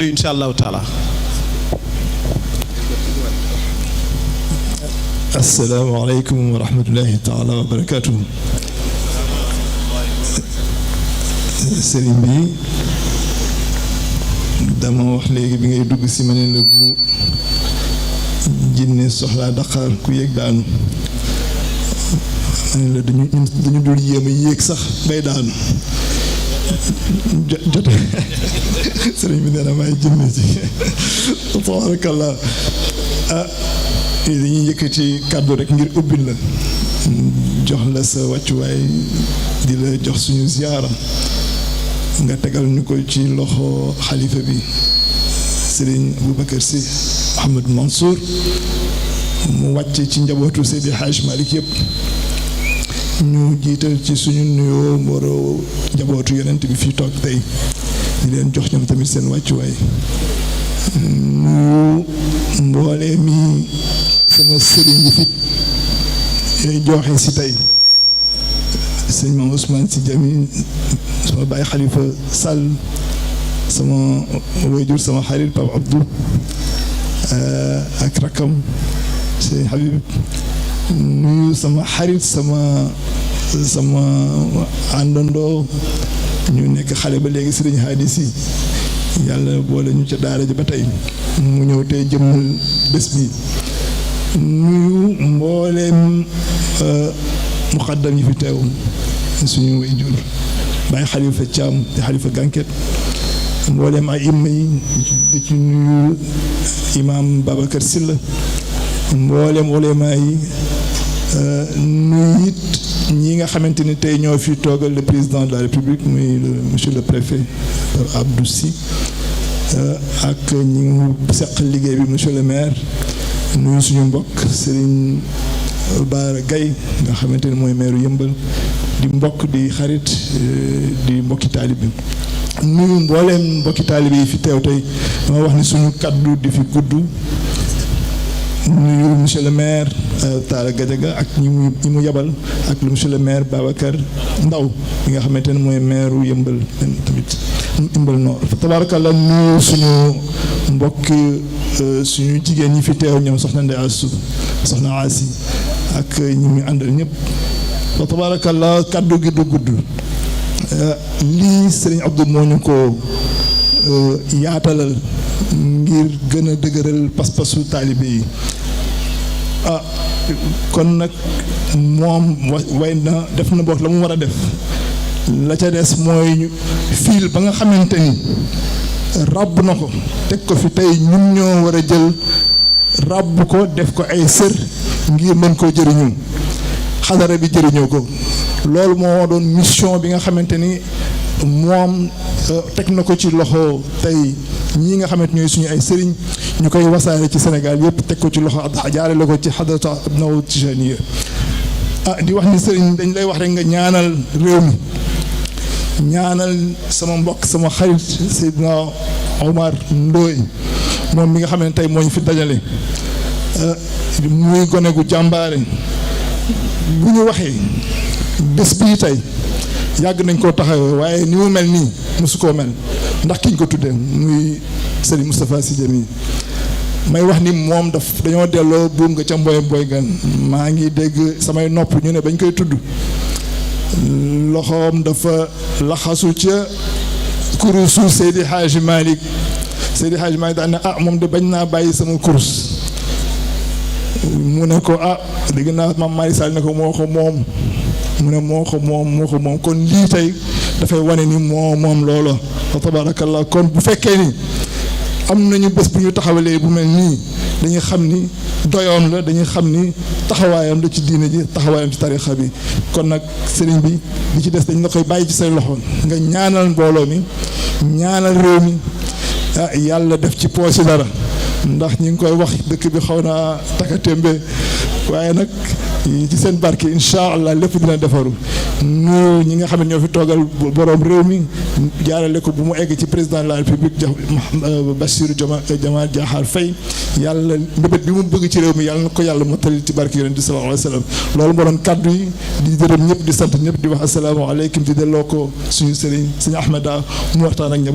insha allahu taala. asalaamaaleykum wa rahmatullahi taala wa barakaatu. sëriñ bi dama wax léegi bi ngay dugg si ma ne la bu jinne soxlaa daqaar ku yéeg daanu ma ne la dañu dul yéem a yéeg sax bay daanu jote sëriñ bi nee na maay jinne ci tabarakallah. dañuy yëkkati kàddu rek ngir ubbil la jox la sa wàccuwaay di la jox suñu ziyaara nga tegal ñu ko ci loxo xalifa bi Serigne Aboubacar Sy Mouhamed Mansour mu wàcce ci njabootu Seydi Hadj Malick yëpp ñu jiital ci suñu nuyoo mbooloo njabootu yonent bi fii toog tey di leen jox ñoom tamit seen wàccuwaay nuyu mboolee mi sama sëriñ yi fi joxe si tey sëñ Maam Ousmane Sy Djamil sama baay Xalifa Sall sama wayjur sama xarit Pape Abdou ak rakam sëñ Habib nuyu sama xarit sama àndandoo ñu nekk xale ba léegi sëriñ Hadi Sy yàlla boole ñu ca daara ji ba tey mu ñëw tey jëmmal bés bi nuyu mbooleem muqaddam yi fi teew suñu wayjur Baay Xalifa Caam di Xalifa Gànket mbooleem ay imma yi di ci nuyu imaam Babacar Sylla mbooleem ulama yi nuyu it ñi nga xamante ni tey ñoo fi toogal le président de la République muy monsieur le préfet Abdou Sy ak ñi ngi seq liggéey bi monsieur le maire nuyu suñu mbokk Serigne Bara Gaye nga xamante ni mooy maire Yëmbal di mbokk di xarit di mbokki taalibe nuyu mbooleem mbokki taalibe yi fi teew tey dama wax ni suñu kaddu di fi gudd nuyu monsieur le maire Talla Gadiaga ak ñi mu yabal ak le monsieur le maire Babacar Ndaw bi nga xamante ne mooy maire Yëmbal tamit Yëmbal Nord tabarakallah nuyu suñu mbokk suñu jigéen ñi fi teew ñoom soxna Ndeye Assou soxna Asi ak ñi muy àndal ñëpp fa tabarakallah kaddu gi du gudd lii Serigne Abdou moo ñu ko yaatalal ngir gën a dëgëral pas-pasu taalibe yi kon nag moom way na def na boog la mu war a def la ca des mooy fiil ba nga xamante ni ràbb na ko teg ko fi tey ñun ñoo war a jël ràbb ko def ko ay sër ngir mën koo jëriñu xadara bi jëriñoo ko loolu moo doon mission bi nga xamante ni moom teg na ko ci loxo tey ñii nga xamante ñooy suñu ay sëriñ ñu koy wasaare ci Sénégal yëpp teg ko ci loxo jaare la ko ci xadaratu Abnaw Tijaniya di wax ni sëriñ dañ lay wax rek nga ñaanal réew mi ñaanal sama mbokk sama xarit Seydina Omar Ndoye moom mi nga xam ne tey moo ñu fi dajale muy gone gu jàmbaare bu ñu waxee bés bii tey yàgg nañ koo taxawee waaye ni mu mel nii mosu koo mel ndax kiñ ko tuddee muy Serigne Moustapha Sy Djamil may wax ni moom dañoo delloo buum nga ca mboy mboy gan maa ngi dégg samay nopp ñu ne bañ koy tudd loxoom dafa laxasu ca kurusu Seydi Hadji Malick daan ne moom de bañ naa bàyyi sama kurus mu ne ko dégg naa Mame Malick Sall ne ko moo ko moom mu ne moo ko moom kon lii tey dafay wane ni moom loola wa tabarakallah kon bu fekkee ni am nañu bés bu ñu taxawalee bu mel nii dañuy xam ni doyoon la dañuy xam ni taxawaayam la ci diine ji taxawaayam ci tarixa bi kon nag sëriñ bi li ci des dañ la koy bàyyi ci say loxo nga ñaanal mbooloo mi ñaanal réew mi yàlla def ci poche dara ndax ñi ngi koy wax dëkk bi xaw naa takatémbe waaye nag ci seen barke incha allah lépp dina defaru ñu ñi nga xam ne ñoo fi toogal borom réew mi jaarale ko bu mu egg ci président de la république Bassirou Diomaye Diakhar Faye yàlla mbébét bi mu bëgg ci réew mi yàlla na ko yàlla mottali ci barke yonent bi sallallahu alayhi wa sallam loolu moo doon kaddu yi di gërëm ñëpp di sant ñëpp di wax asalaamaaleykum di delloo ko suñu sëriñ sëñ Ahmeda mu waxtaan ak ñëpp